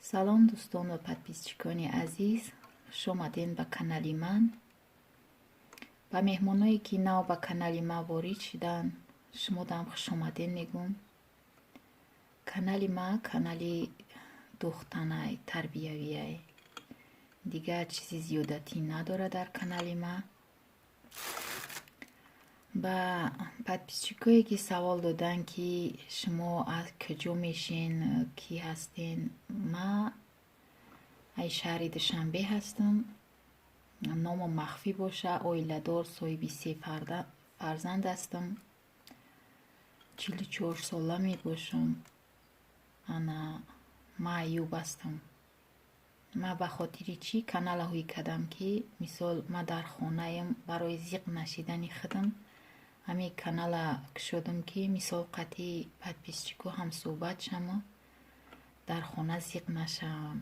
Салом, дӯстон ва подписчикони азиз, хуш омадед ба канали ман. Ба меҳмоное, ки нав ба канали ман ворид шуданд, шумодам хушомадед мегӯм. Канали ман канали духтанай, тарбиявиай. Дигар чизи зиёдатӣ надорад дар канали ман. Ба подписчикое, ки савол доданд, ки шумо аз куҷо мешен, кӣ ҳастен, ман ай шаҳри Душанбе ҳастам. Номам махфӣ боша, оиладор, соҳиби се фарзанд ҳастам. 44 сола мебошам. Ана маъюб ҳастам. Ман ба хотири чӣ канала ҳуй кардам, ки мисол ман дар хонаям, барои зиқ нашидани худам ҳамин канала кушодам, ки мисол қатъи подписчико ҳамсӯҳбат шавам, дар хона зиқ нашавам.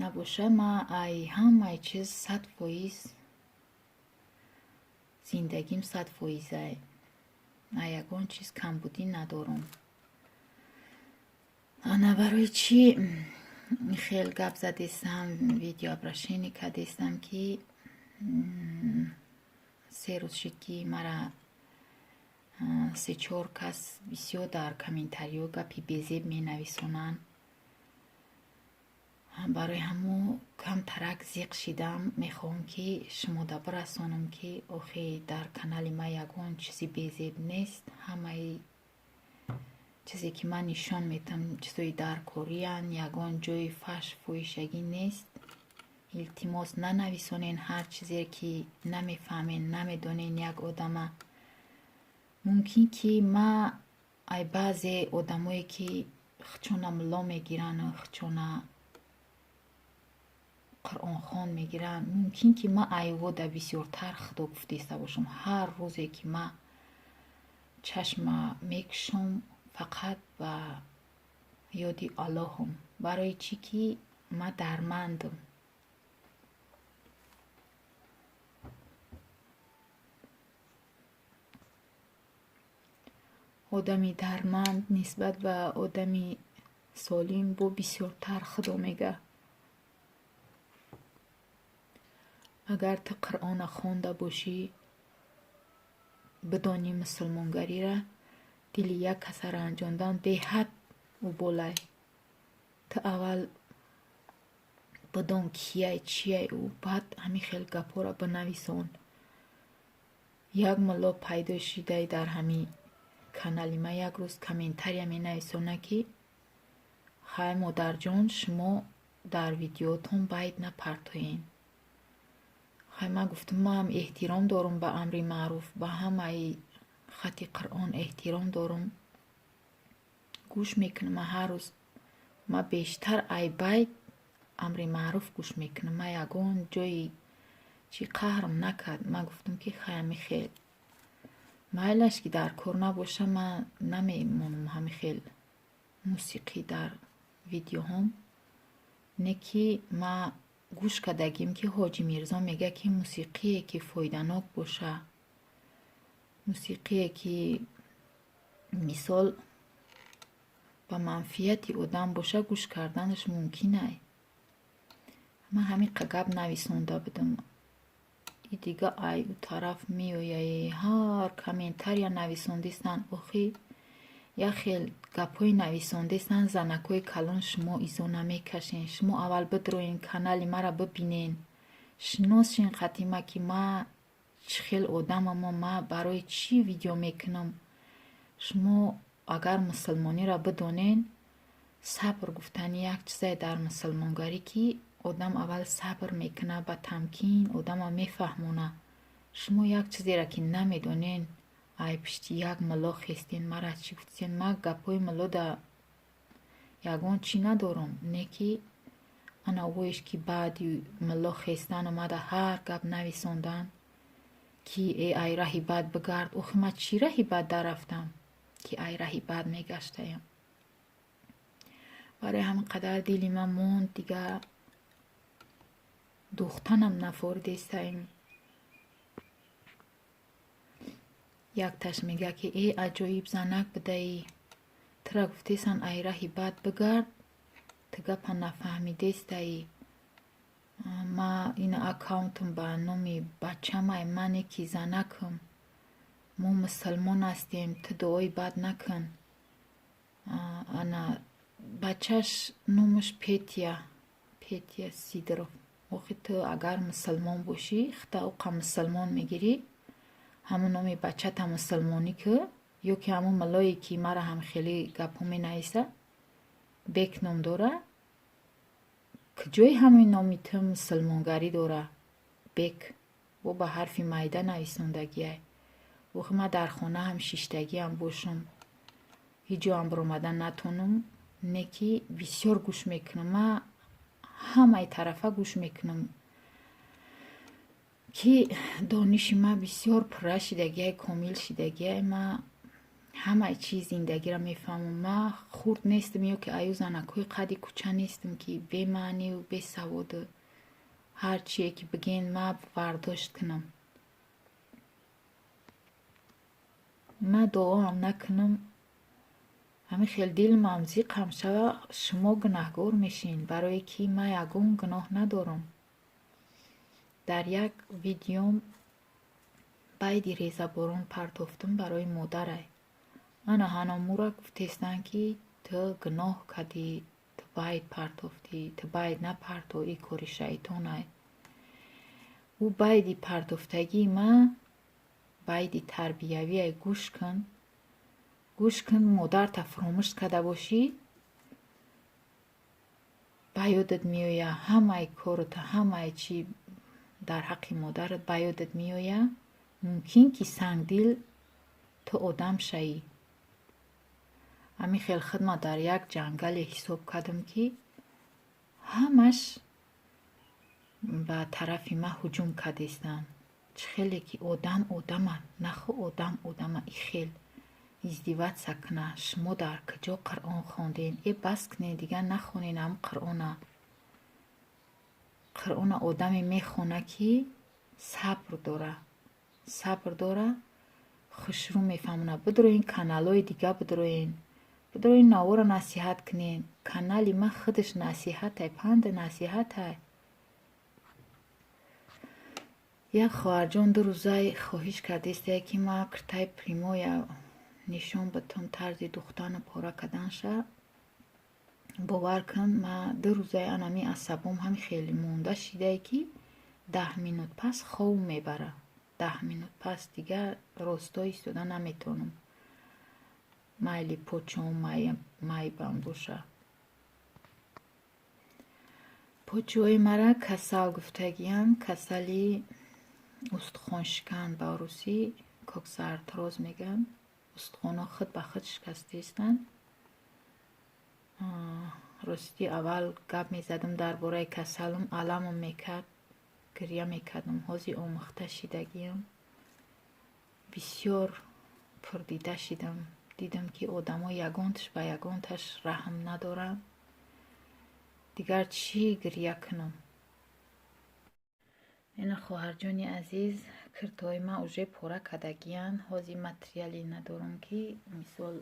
Набошад, ман ай ҳамаи чиз 100%, зиндагим 100%-ай. Ай ягон чиз камбудӣ надорам. Ана барои чӣ хел гап задестам, видеообращение кардестам, ки 3 рӯз шуд, ки мара се-чор кас бисёр дар комментариҳо гапи безеб менависонанд. Барои ҳамун камтарак зиқ шидам. Мехоҳам, ки шумода бирасонам, ки охи дар канали ман ягон чизи безеб нест. Ҳамаи чизе, ки ман нишон медиҳам, чизои даркориянд, ягон ҷои фаҳш фоҳишагӣ нест. Илтимос, нанависонен ҳар чизе, ки намефаҳмен, намедонен як одама. Мумкин ки ман ай баъзе одамое, ки худшона мулло мегиранд, худшона қуръонхон мегиранд, мумкин ки ман айвода бисёртар худо гуфтаиста бошам. Ҳар рӯзе, ки ман чашма мекушом, фақат ба ёди Аллоҳам. Барои чӣ ки ман дармандам. Одами дарманд нисбат ба одами солим бо бисёртар худо мега. Агар ту Қуръона хонда бошӣ, бидонӣ мусулмонгариро, дили як каса ранҷондан беҳад уболай. Ту аввал бидон, кияй, чияй ӯ, баъд ҳамин хел гапҳоро бинависон. Як мулло пайдо шидай дар ҳамин канали ман, як рӯз комментария менависонад, ки хай, модарҷон, шумо дар видеотон байт напартоед. Хай, ман гуфтам, манам эҳтиром дорам ба амри маъруф, ба ҳамаи хати Қуръон эҳтиром дорам. Гӯш мекунам ман ҳар рӯз. Ман бештар ай байт амри маъруф гӯш мекунам. Ман ягон ҷои чӣ қаҳрам накард. Ман гуфтам, ки хай, ҳамин хел майлаш, ки дар кор набоша, ман намемонам ҳамин хел мусиқӣ дар видеоҳом. Не ки ман гӯш кардагим, ки Ҳоҷи Мирзо мегӯяд, ки мусиқие, ки фоиданок боша, мусиқие, ки мисол ба манфиати одам боша, гӯш карданаш мумкин ай. Ман ҳамин гап нависонда будам. И дига ай ӯ тараф меояе, ҳар комментария нависондистанд. Охи як хел гапҳое нависондистанд. Занакҳои калон, шумо изо намекашен. Шумо аввал бидроен, канали маро бибинен, шинос шен қатима, ки ман чӣ хел одамам, ман барои чӣ видео мекунам. Шумо агар мусулмониро бидонен, сабр гуфтани як чизе дар мусулмонгарӣ, ки одам аввал сабр мекунад, ба тамкин одама мефаҳмонад. Шумо як чизеро, ки намедонен, ай пишти як мулло хестен, мара чӣ гуфтесен? Ман гапҳои муллода ягон чӣ надорам, не ки ана воиш, ки баъди мулло хестан омада ҳар гап нависондан, ки э, ай раҳи бад бигард. Охи ман чӣ раҳи бад даррафтам, ки ай раҳи бад мегаштаям? Барои ҳамин қадар дили ман монд, дигар духтанам нафоридестаем. Якташ мега, ки э, аҷоиб занак будаӣ, тура гуфтесан, ай раҳи бад бигард. Ту гапа нафаҳмидестаӣ. Ма ина аккаунтам ба номи бачамай, мане ки занакам. Мо мусулмон ҳастем, ту дуои бад накун. Ана бачаш номаш Петя, Петя Сидоров. Охи ту агар мусулмон бошӣ, худта оқа мусулмон мегирӣ, ҳамун номи бачата мусулмонӣ ку, ё ки ҳамун муллое ки мара ҳам хеле гапҳо менависа, Бек ном дора, куҷои ҳамин номи ту мусулмонгарӣ дора? Бек бо ба ҳарфи майда нависондагиай. Охи ман дар хона ҳам шиштагиам бошам, ҳеҷ ҷоам баромада натонам, не ки бисёр гӯш мекунам. Ман ҳамаи тарафа гӯш мекунам, ки дониши ман бисёр пурра шидагиай, комил шидагиай. Ман ҳамаи чизи зиндагиро мефаҳмам. Ман хурд нестам ё ки аю занакҳои қадди кӯча нестам, ки бемаъниву бесаводу ҳар чие ки бигӯен ман бардошт кунам. Ман дуоам накунам, ҳамин хел дилмам зиқам шава, шумо гунаҳгор мешин, барое ки ман ягон гуноҳ надорам. Дар як видеом байди резаборон партофтам барои модарай. Ана ҳаномура гуфтестанд, ки ту гуноҳ кардӣ, ту байд партофтӣ, ту байд напарто, ин кори шайтонай. Ӯ байди партофтагии ман байди тарбиявиай. Гӯш кун, гӯш кун, модарта фуромӯш карда бошӣ, ба ёдат меояд ҳамаи кората, ҳамаи чӣ дар ҳаққи модарат ба ёдат меояд. Мумкин ки сангдил ту одам шавӣ. Ҳамин хел худма дар як ҷангале ҳисоб кардам, ки ҳамаш ба тарафи ман ҳуҷум кардестанд. Чӣ хеле ки одам одама, нахо одам одама и хел издеваться куна. Шумо дар куҷо Қуръон хондем? Э, бас кунед, дигар нахонед ҳам Қуръона. Қуръона одаме мехона, ки сабр дора, сабр дора, хушрӯ мефаҳмона. Бидроен каналҳои дига, бидроен, бидроен навора насиҳат кунед. Канали ман худаш насиҳатай, панду насиҳатай. Як хоҳарҷон ду рӯзай хоҳиш кардестае, ки ман киртаи прямоя нишон битам тарзи духтану пора карданша. Бовар кун, ман ду рӯзай анами асабом ҳами хеле монда шидае, ки 10 минут пас хов мебара. 10 минут пас дигар росто истода наметавонам. Майли почаом майбам боша. Почаҳои мара касал гуфтагиям, касали устухоншикан, ба русӣ коксартроз мегӯянд. Устухонҳо худ ба худ шикастаистанд. Ростӣ аввал гап мезадам дар бораи касалам, аламам мекард, гиря мекардам. Ҳозир омӯхта шидагиям, бисёр пурдида шидам. Дидам, ки одамо ягонташ ба ягонташ раҳм надоранд. Дигар чӣ гиря кунам? Ина, хоҳарҷони азиз, киртаҳои ман уже пора кардагиянд. Ҳозир материале надорам, ки мисол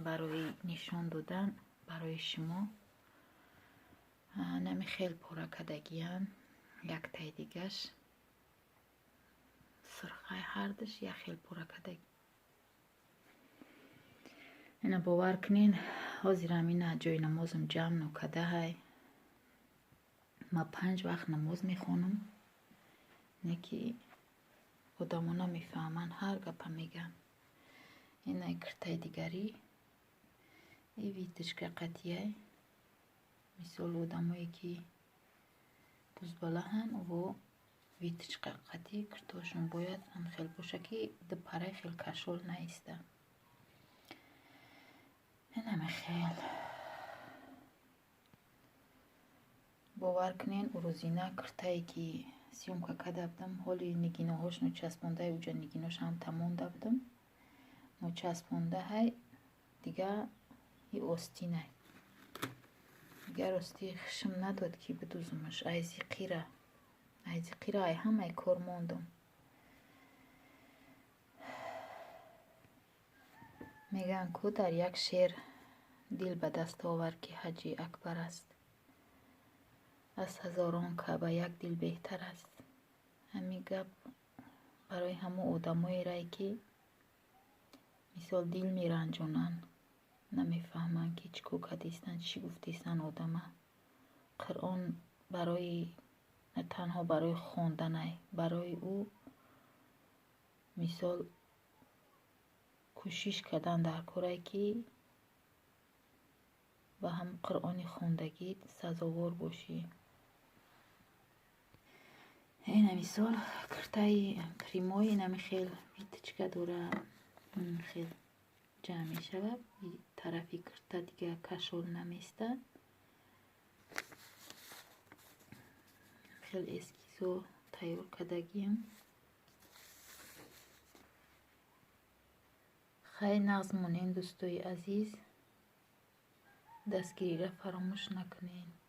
барои нишон додан барои шумо. Нами хел пора кардагиянд. Яктаи дигаш сирхай, ҳардуш як хел пора кардаги. Ина, бовар кунед, ҳозирам ина ҷои намозам ҷамъ нокардаҳай. Ман 5 вақт намоз мехонам, не ки одамо намефаҳманд, ҳар гапа мегӯянд. Ина киртаи дигарӣ и вытяжка қатияй. Мисол, одамое ки бузбалаҳанд, во вытяжка қатӣ киртаҳошон бояд ҳамхел боша, ки ду параи хел кашол наиста. Инаме хел. Бовар кунед, урӯзина киртае ки съёмка карда будам, ҳоли нигиноҳош ночаспондаи, уҷа нигинош ҳам тамонда будам. Ночаспондаҳай, дигар и остинай. Дигар ростӣ хушм надод, ки бидузумаш. Айзи қира, айзи қира, ай ҳамаи кор мондам. Мегӯянд, ку дар як шер дил ба даст овар, ки ҳаҷи акбар аст. Аз ҳазорон Каъба як дил беҳтар аст. Ҳамин гап барои ҳамон одамоере, ки мисол дил меранҷонанд, намефаҳманд, ки чӣ кор кардистанд, чӣ гуфтистанд одама. Қуръон барои на танҳо барои хонданай, барои ӯ мисол кӯшиш кардан дар корае, ки ба ҳамон Қуръони хондагӣ сазовор бошӣ. Ина мисол киртаи прямой инами хел вытачка дора, хел ҷамъ мешавад, тарафи кирта дига кашол намеистад. Хел эскизо тайёр кардагиам. Хай, нағз монем, дӯстои азиз, дастгириро фаромӯш накунед.